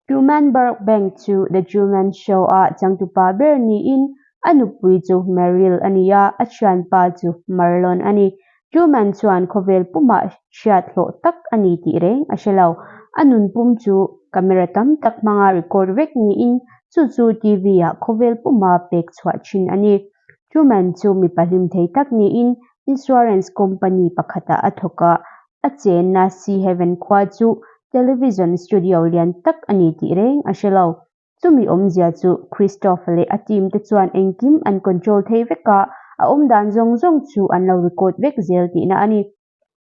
Truman Burbank chu The Truman Show-a changtupa ber niin a nupui chu Meryl a ni a, a thianpa chu Marlon a ni. Truman chuan khawvel pumah hriat hlawh tak a ni tih reng a hre lo. A nun pum chu camera tam tak hmanga record vek niin chu chu TV-ah khawvel puma pek chhuah thin a ni. Truman chu mipa hlim thei tak niin insurance company pakhatah a thawk a, A chenna Sea Haven khua chu television studio lian tak a ni tih reng a hre lo. Chumi awmzia chu Christoph leh a team te chuan engkim an control thei vek a, a awmdan zawng zawng chu an lo record vek zel tihna a ni.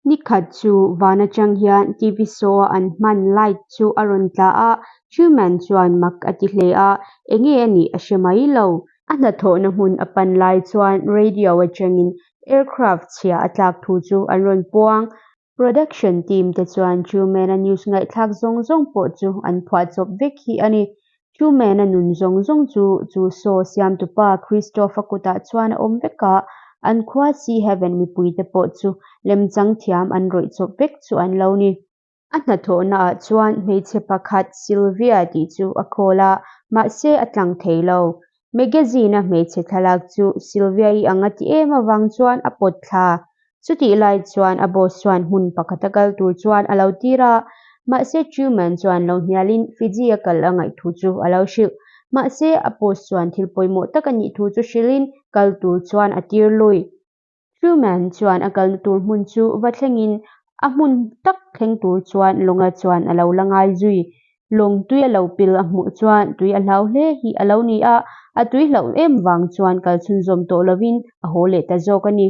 Nikhat chu van atang hian TV show a an hman light chu a rawn tla a, Truman chuan mak a ti hle a, enge a nih a hre mai lo. A hnathawhna hmun a pan lai chuan radio atangin aircraft chhia a tlak thu chu an rawn puang. Production team te chuan Truman-a news ngaihthlak zawng zawng pawh chu an phuahchawp vek hi a ni. Truman-a nun zawng zawng chu chu show siamtupa Christoph-a kutah chuan a awm vek a, an khua Sea Haven mipuite pawh chu lemchang thiam an rawih chawp vek chu an lo ni. A hnathawhnaah chuan hmeichhe pakhat Sylvia tih chu a call a, mahse a tlang thei lo. Magazine-a hmeichhe thlalak chu Sylvia-i ang a ti em avang chuan a pawt thla. Chutih lai chuan a boss chuan hmun pakhata kal tur chuan a lo tir a, mahse Truman chuan lo hnialin Fiji-a kal a ngaih thu chu a lo hrilh. Mahse a boss chuan thil pawimawh tak a nih thu chu hrilhin kal tur chuan a tir lui. Truman chuan a kalna tur hmun chu va thlengin a hmun tak thleng tur chuan lawnga chuan a lo la ngai zui. Lawng tui a lo pil a hmuh chuan tui a hlau hle hi a lo ni a, a tui hlauh em vang chuan kal chhunzawm tawh lovin a haw leh ta zawk a ni.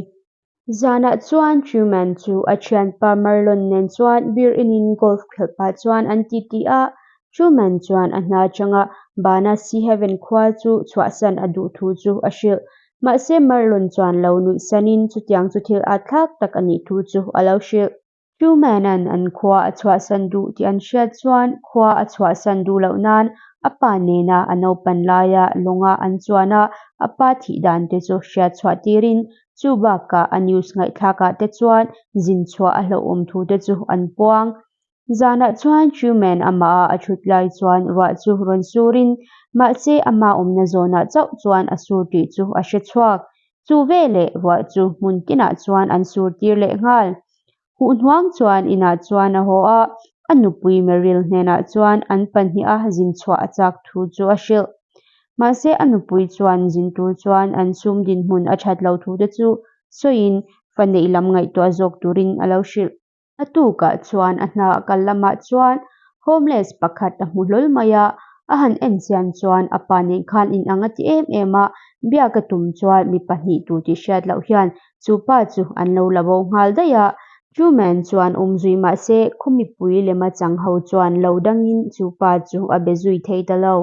Zanah chuan Truman chu a thianpa Marlon nen chuan beer inin golf khelh pah chuan an titi a, Truman chuan a hna atanga bana Sea Haven khua chu chhuahsan a duh thu chu a hrilh. Mahse Marlon chuan lo nuih sanin chutiang chu thil at thlak tak a nih thu chu a lo hrilh. Truman-a'n an khua a chhuahsan duh tih an hriat chuan khua a chhuahsan duh loh nan a pa nena a naupan laia lawnga an chuan a, a pa thih dan te chu hriat chhuah tirin chu bakah a news ngaihthlakah te chuan zin chhuah a hlauhawm thu te chu an puang. Zanah chuan Truman amah a thut lai chuan ruah chu rawn surin, mahse ama awmna zawnah chauh chuan a sur tih chu a hre chhuak. Chu veleh ruah chu hmun tinah chuan an sur tir leh nghal. Huh hnuang chuan inah chuan a haw a, a nupui Meryl hnenah chuan an pahniha zin chhuah a chak thu chu a hrilh. Mahse a nupui chuan zin tur chuan an sum dinhmun a that lo thu te chu sawiin fa neih lam ngaihtuah zawk turin a lo hrilh. A tukah chuan a hna kal lamah chuan homeless pakhat a hmu hlawl mai a, a han en chian chuan a pa nen khan inang a ti em em a, biak a tum chuan mi pahnih tur tih hriat loh hian chu pa chu an lo la bo nghal daih a. Truman chuan awm zui mahse khaw mipui lema chang ho chuan lo dangin chu pa chu a be zui thei ta lo.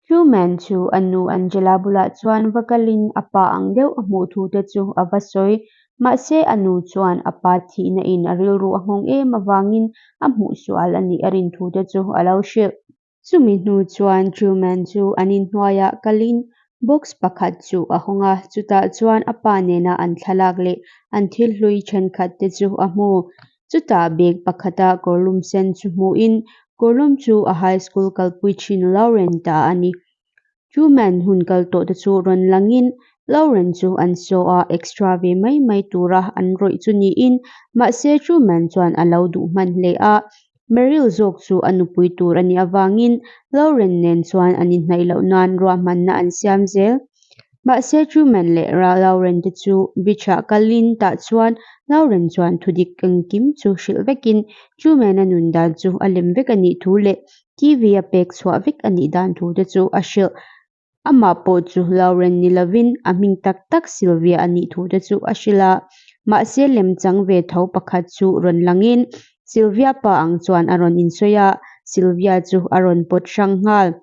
Truman chu a nu Angela bulah chuan va kalin a pa ang deuh a hmuh thu te chu a va sawi. Mahse a nu chuan a pa thihna in a rilru a nghawng em avangin a hmuh sual a nih a rin thu te chu a lo hrilh. Chumi hnu chuan Truman chu an inhnuaiah kalin box pakhat chu a hawng a, chutah chuan a pa nena an thlalak leh an thil hlui thenkhat te chu a hmu. Chutah bag pakhata kawrlum sen chu hmuhin kawrlum chu a high school kalpui thin Lauren ta a ni. Truman hun kal tawh te chu rawn langin Lauren chu an saw a extra ve mai mai tura an rawih chu niin mahse Truman chuan a lo duh hman hle a. Meryl zawk chu a nupui tur a nih avangin Lauren nen chuan an inhnaih loh nan ruahmanna an siam zel. Mahse Truman leh Lauren te chu beach-ah kalin tah chuan Lauren chuan thudik engkim chu hrilh vekin Truman-a nun dan chu a lem vek a nih thu leh TV-a pek chhuah vek a nih dan thu te chu a hrilh. Amah pawh chu Lauren ni lovin a hming tak tak Sylvia a nih thu te chu a hrilh a. Mahse lemchang ve tho pakhat chu rawn langin Sylvia pa ang chuan a rawn insawi a, Sylvia chu a rawn pawt hrang nghal.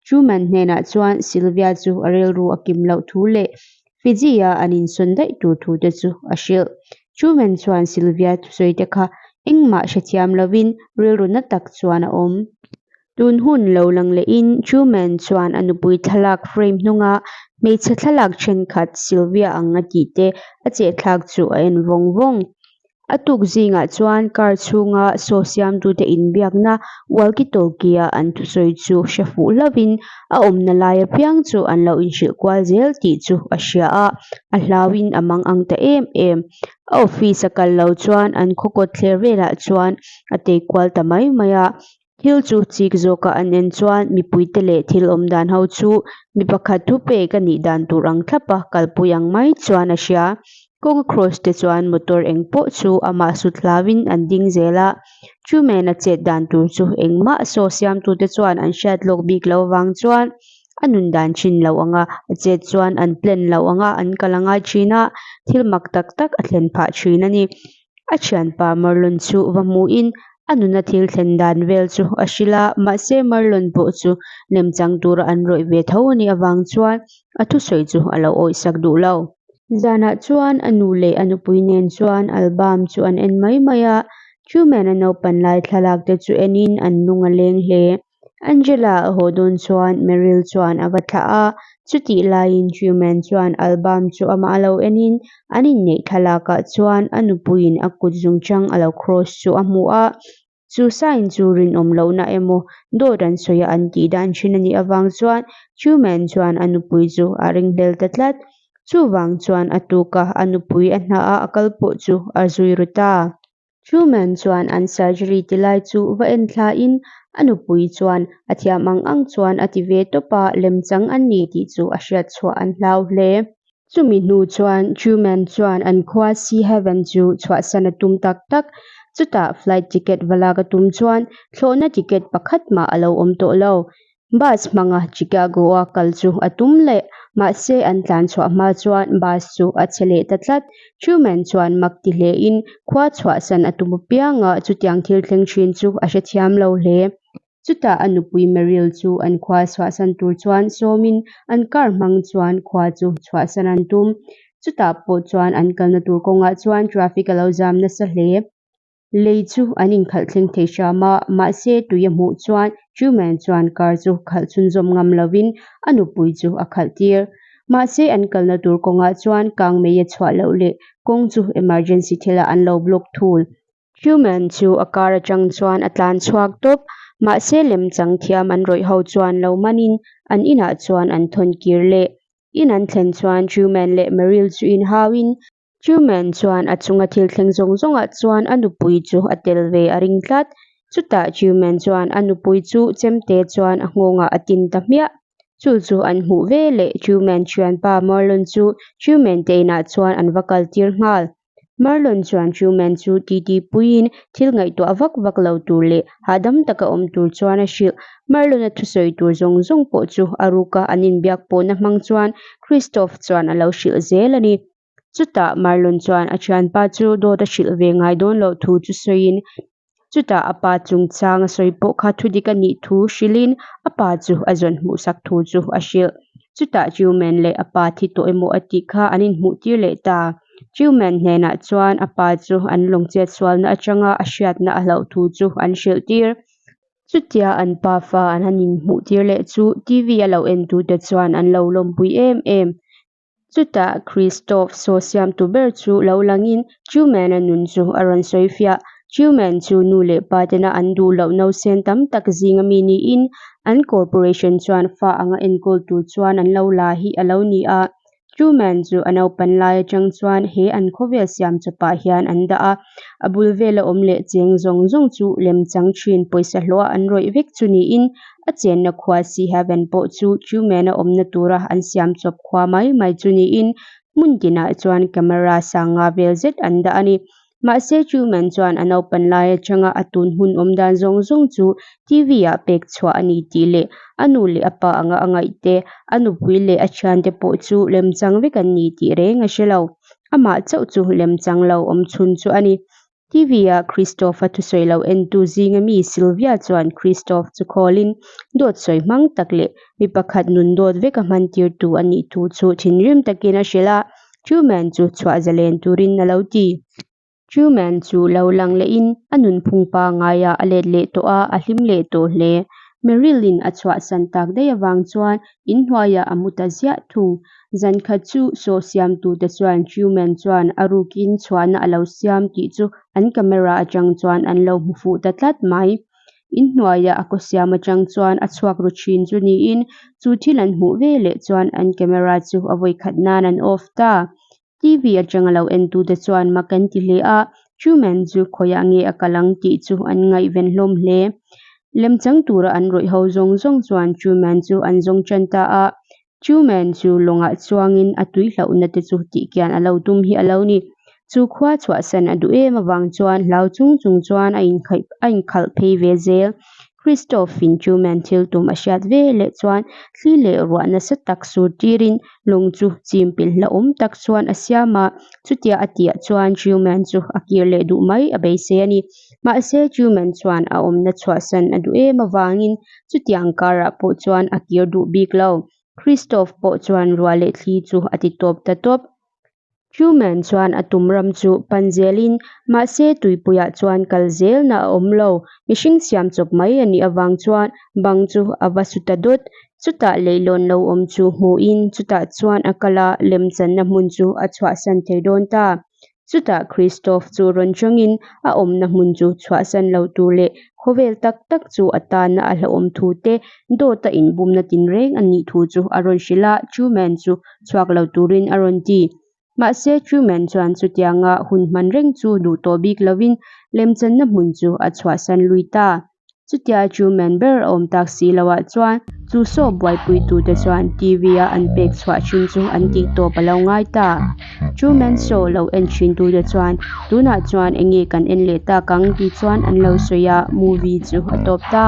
Truman hnenah chuan Sylvia chu a rilru a kim loh thu leh Fiji-a an insawn daih tur thu te chu a hrilh. Truman chuan Sylvia thusawi te kha engmah hrethiam lovin rilru na tak chuan a awm. Tun hun lo lang lehin Truman chuan a nupui thlalak frame hnunga hmeichhe thlalak thenkhat Sylvia ang a tih te a chehthlak chu a en vawng vawng. A tuk zingah chuan car chhunga saw siamtute inbiakna walkie-talkie-a an thusawi chu hre fuh hlauhin a awmna lai apiang chu an lo inhrilh kual zel tih chu a hria a, a hlauin a mang ang ta em em. A office a kal lo chuan an khaw kawt thler velah chuan a tei kual ta mai mai a. Thil chu chik zawka an en chuan mipuite leh thil awm dan ho chu mi pakhat thupek a nih dan tur ang thlapa kalpui ang mai chuan a hria. Kawng a cross te chuan motor eng pawh chu amah sut hlauin an ding zel a, Truman-a chet dan tur chu engmah saw siamtute chuan an hriat lawk bik loh avang chuan a nun dan thin lo anga a chet chuan an plan loh anga an kal a ngai thin a, thil mak tak tak a thlen phah thin a ni. A thianpa Marlon chu va hmuhin a nuna thil thlen dan vel chu a hrilh a, mahse Marlon pawh chu lemchang tura an rawih ve tho a nih avang chuan a thusawi chu a lo awihsak duh lo. Zanah chuan a nu leh a nupui nen chuan album chu an en mai mai a, Truman-a naupan lai thlalak te chu enin an lung a leng hle. Angela a haw dawn chuan Meryl chuan a va thlah a, chutih laiin Truman chuan album chu amah a lo enin an inneih thlalakah chuan a nupuiin a kut zungchang a lo cross chu a hmu a, chu sign chu rinawm lohna emaw dawt an sawi a an tih dan thin a nih avang chuan Truman chuan a nupui chu a ringhlel ta tlat. Chuvang chuan a tuka a nupui a hna a a kal pawh chu a zui ru ta. Truman chuan an surgery ti lai chu va en thlain a nupui chuan a thiam ang ang chuan a ti ve tawp a, lemchang an ni tih chu a hriat chhuah an hlau hle. Chumi hnu chuan Truman chuan an khua Sea Haven chu chhuahsan a tum tak tak. Chutah flight ticket va lak a tum chuan thlawhna ticket pakhat mah a lo awm tawh lo. Bus hmanga Chicago-a kal chu a tum leh, mahse an tlan chhuah hma chuan bus chu a chhe leh ta tlat. Truman chuan mak ti hlein khua chhuahsan a tum apianga chutiang thil thleng thin chu a hrethiam lo hle. Chutah a nupui Meryl chu an khua chhuahsan tur chuan sawmin an car hmang chuan khua chu chhuahsan an tum. Chutah pawh chuan an kalna tur kawngah chuan traffic a lo zam nasa hle. Lei chu an inkhalh thleng thei hram a, mahse tui a hmuh chuan Truman chuan car chu khalh chhunzawm ngam lovin a nupui chu a khalh tir. Mahse an kalna tur kawngah chuan kangmei a chhuah loh leh kawng chu emergency thilah an lo block thul. Truman chu a car atang chuan a tlan chhuak tawp, mahse lemchang thiam an rawih ho chuan lo manin an inah chuan an thawn kir leh. In an thlen chuan Truman leh Meryl chu inhauin Truman chuan a chunga thil thleng zawng zawngah chuan a nupui chu a tel ve a ring tlat. Chutah Truman chuan a nupui chu chemte chuan a nghawngah a tin ta hmiah. Chu chu an hmuh ve leh Truman thianpa Marlon chu Truman te inah chuan an va kal tir nghal. Marlon chuan Truman chu titi puiin thil ngaihtuah vak vak lo tur leh hahdam taka awm tur chuan a hrilh. Marlon-a thusawi tur zawng zawng pawh chu a ruka an inbiak pawhna hmang chuan Christoph chuan a lo hrilh zel a ni. Chutah Marlon chuan a thianpa chu dawt a hrilh ve ngai dawn loh thu chu sawiin, chutah a pa chungchang a sawi pawh kha thudik a nih thu hrilhin a pa chu a zawn hmuhsak thu chu a hrilh. Chutah Truman leh a pa thi tawh emaw a tih kha an inhmuh tir leh ta. Truman hnenah chuan a pa chu an lawngchet sualna atanga a hriatna a hlauh thu chu an hrilh tir. Chutia an pa fa an han inhmuh tir leh chu TV a lo entute chuan an lo lawmpui em em. Chutah Christoph saw siamtu ber chu lo langin Truman-a nun chu a rawn sawi fiah. Truman chu nu leh pa tena an duh loh nausen tam tak zinga mi niin an corporation chuan fa anga enkawl tur chuan an lo la hi a lo ni a. Truman chu a naupan lai atang chuan he an khawvel siam chawpah hian an dah a, a bul vela awm leh cheng zawng zawng chu lemchang thin pawisa hlawha an rawih vek chu niin A chenna khua Sea Haven pawh chu Truman-a awmna tura an siam chawp khua mai mai chu niin hmun tinah chuan camera sanga vel zet an dah a ni. Mahse Truman chuan a naupan lai atanga a tun hun awm dan zawng zawng chu TV-ah pek chhuah a ni tih leh a nu leh a pa anga a ngaih te, a nupui leh a thiante pawh chu lemchang vek an ni tih reng a hre lo. Amah chauh chu lemchang lo awm chhun chu a ni. TV-a Christoph-a thusawi lo entu zinga mi Sylvia chuan Christoph chu khawlin dawt sawi hmang tak leh mi pakhat nun dawt veka hmantirtu a nih thu chu thinrim takin a hrilh a, Truman chu chhuah zalen turin a lo ti. Truman chu lo lang lehin a nunphung pangngai ah a let leh tawh a, a hlim leh tawh hle. Meryl-in a chhuahsan tak daih avang chuan inhnuaiah a mu ta ziah thung. Zan khat chu saw siamtute chuan Truman chuan a rukin chhuahna a lo siam tih chu an camera atang chuan an lo hmu fuh ta tlat mai. Inhnuaia a kaw siam atang chuan a chhuak ru thin chu niin chu thil an hmuh veleh chuan an camera chu a vawikhat nan an off ta. TV atanga lo entute chuan mak an ti hle a, Truman chu khawiah nge a kal ang tih chu an ngaihven hlawm hle. Lemchang tura an rawih ho zawng zawng chuan Truman chu an zawng tan ta a. Truman chu lawngah chuangin a tui hlauhna te chu tihkian a lo tum hi a lo ni. Chu khua chhuahsan a duh em avang chuan hlau chung chung chuan a a inkhalh phei ve zel. Christoph-in Truman thil tum a hriat veleh chuan thli leh ruah nasa tak sur tirin lawng chu chim pilh hlauhawm tak chuan a siam a, chutia a tihah chuan Truman chu a kir leh duh mai a beisei a ni. Mahse Truman chuan a awmna chhuahsan a duh em avangin chutiang karah pawh chuan a kir duh bik lo. Christoph pawh chuan ruah leh thli chu a ti tawp ta tawp. Truman chuan a tum ram chu pan zelin, mahse tuipuiah chuan kal zelna a awm lo. Mihring siam chawp mai a nih avang chuan bang chu a va su ta dawt. Chutah leihlawn lo awm chu hmuhin chutah chuan a kal a, lemchanna hmun chu a chhuahsan thei dawn ta. Chutah Christoph chu rawn changin a awmna hmun chu chhuahsan lo tur leh khawvel tak tak chu a tana a hlauhawm thu te, dawta inbumna tinreng a nih thu chu a rawn hrilh a, Truman chu chhuak lo turin a rawn ti. Mahse Truman chuan chutianga hun hman reng chu duh tawh bik lovin lemchanna hmun chu a chhuahsan lui ta. Chutia Truman ber a awm tak si loah chuan chu saw buaipuitute chuan TV-a an pek chhuah thin chu an tih tawp a lo ngai ta. Truman Show lo en thintute chuan tunah chuan eng nge kan en leh tak ang tih chuan an lo sawi a, movie chu a tawp ta.